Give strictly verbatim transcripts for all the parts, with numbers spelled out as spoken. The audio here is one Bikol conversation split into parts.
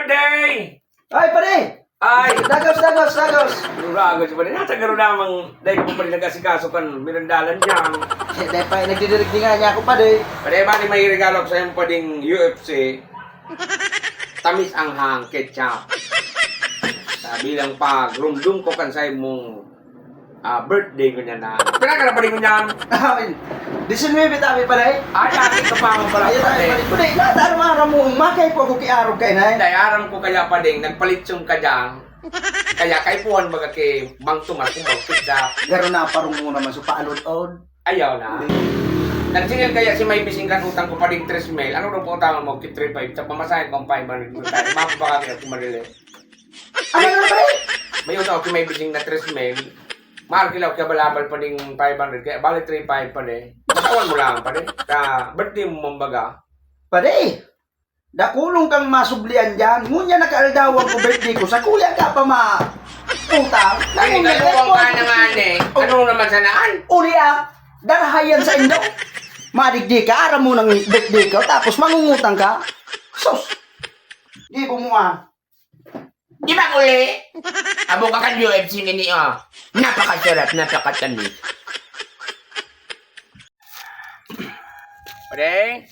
Day! Ay, pare! Ay! Dagos, dagos, dagos! Dagos, pare. Nasa garo namang dahil ko pa rin nag-asikaso kan mirandalan niyan. Eh, dahil pa, nagdidirig nga niya ako, pare. Pare, bali may regalo ko sa'yo, pading U F C. Tamis ang hang ketchup. Sa bilang pagrumdum ko kan sa'yo mong Ah, birthday ko niya na. Pinagkarapaling ko niyan. Amin. Disinwebe tabi pa, day? Ay, ati ka pa mo pala. Ay, tayo pare. Kundi, nata, ano, mga ramo, makay po ako kiarog kayo, nay. Day, aram ko kaya pa ding, nagpalitsyon ka dyan. Kaya kaipuhan baga kay Mang Tomas kung magpizza. Garo na parong mo naman sa paalod-od. Ayaw na. Nagsingil kaya si May Bising kan utang ko pa ding tres mil. Ano daw po utang mo? Kit three five. Sa pamasahe ko ang five hundred mo tayo. Mapapakami ako madali. Ano na, pre? May utang ako, may bising na tres mil. Mahal kilaw, kaya balabal pa ding five hundred, kaya bali three five pa de. Batawan mo lang pa de. Ka birthday mo, mambaga. Pare, dakulong kang masublian dyan. Ngunyan nakaaldawan ko birthday ko, sa kuya ka pa ma-, utang. Ay, Ngunyan kaluwang ka na nga, eh. Oh. Ano naman sanaan? Uli, ah, darahayan sa indo. Madigdi ka, aram mo ng birthday ko, tapos mangungutang ka. Sus! Di mo, ah. Di ba uli? Abo ka kan U F C ngini, oh. Napakasarap, napakatamis. Pare?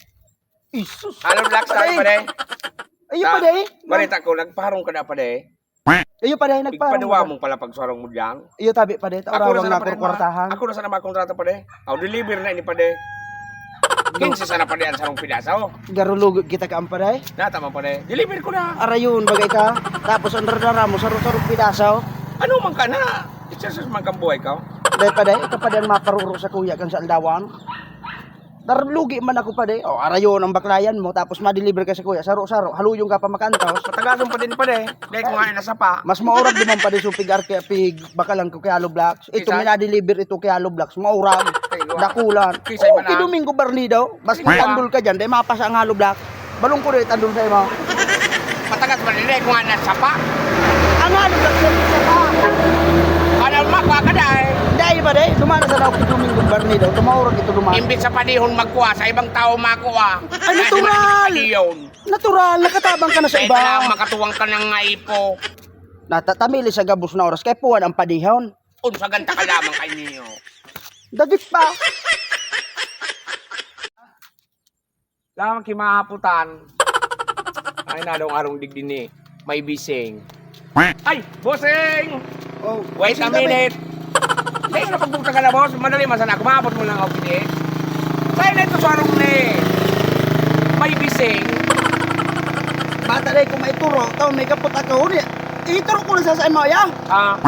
Isus. Hollow blocks tayo, pare. Ayo, Ta-, pare. Pare, tako, nagparong ka na, pare. Ayo, pare, nagparong Igpadua ka. Mong pala pagsarong mo diyan. Iyo, tabi, pare. Ako na Taurawan sana, na pare, ako kwartahan. Ako na sana makontrata, pare. Aw, deliver na ini, pare. Kinse sana, pare, ang sarong pidaso. Garulugo kita ka, pare. Nata man, pare. Deliver ko na. Arayon, bagay ka. Tapos, ang rarara mo, sarong-sarong pidaso. Ano man ka na? Itsasus man kang buhay ka. Dahil, pare, ikaw, pare, ang maparuro sa kuya kang sa aldawan. Narlugi man ako, pare. O, arayon ang baklayan mo, tapos madeliver ka sa kuya. Saro-saro, haluyong ka pa makantos. Matagasan pa din, pare. Dahil ko nga nasa pa. Mas maurag naman, pare, so pig-arke, pig-, bakalan ko kay Hollow Blocks. Ito, Isa? Minadeliver ito kay Hollow Blocks. Maurag. Ay, wa. Dakulan. Kisay Oo, man kay lang. Domingo Barnido. Basta Kisay, wa. Tandol ka dyan, dahil mapasa ang Hollow Blocks. Balong ko rin, tandol sa imo. Matagas man, hindi ko nga nasapa. Ang Hollow Blocks, sa pa. Ano, makuha ka na, eh. Dahil ba, dahil? Dumana sa laog kay Domingo Barnido. Tumaurag ito, dumana. Imbis sa panihon magkuha, sa ibang tao makuha. Ay, natural! Panihon. Natural, nakatabang ka na sa iba. Kaya lang makatuwang ka ng ngaipo. Natatamili sa gabos na oras, kaya puwan ang padihon. Unsa ganta ka lamang kay niyo? Dagit pa. Lamang kimahaputan. Ay, nadong arong digdi ni May Bising. Ay, Bossing! Oh, Wait a Bossing, minute. Dahil na pagpunta ka na, boss. Madali man sana ako. Maabot mo lang ako, pwede. Sa'yo na ito sa arong ni May Bising. Bata na kung may turo, tao may kapot ako. Huli, ituro ko na sa sa imo, ya. Ah.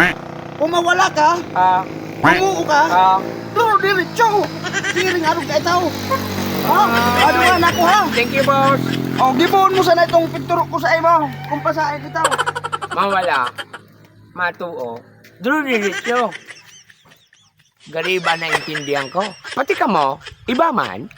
Kung mawala ka, Ah. Kumuo ka? Ah. Duro diretso. Siring arog ka itaw. Ha? Ano nga na ako, ha? Thank you, boss. O, gibohon mo sana itong pinturo ko sa imo. Kung pasahe kita. Mawala. Matuo. Duro diretso. Gariba na intindihan ko. Pati ka mo, iba man.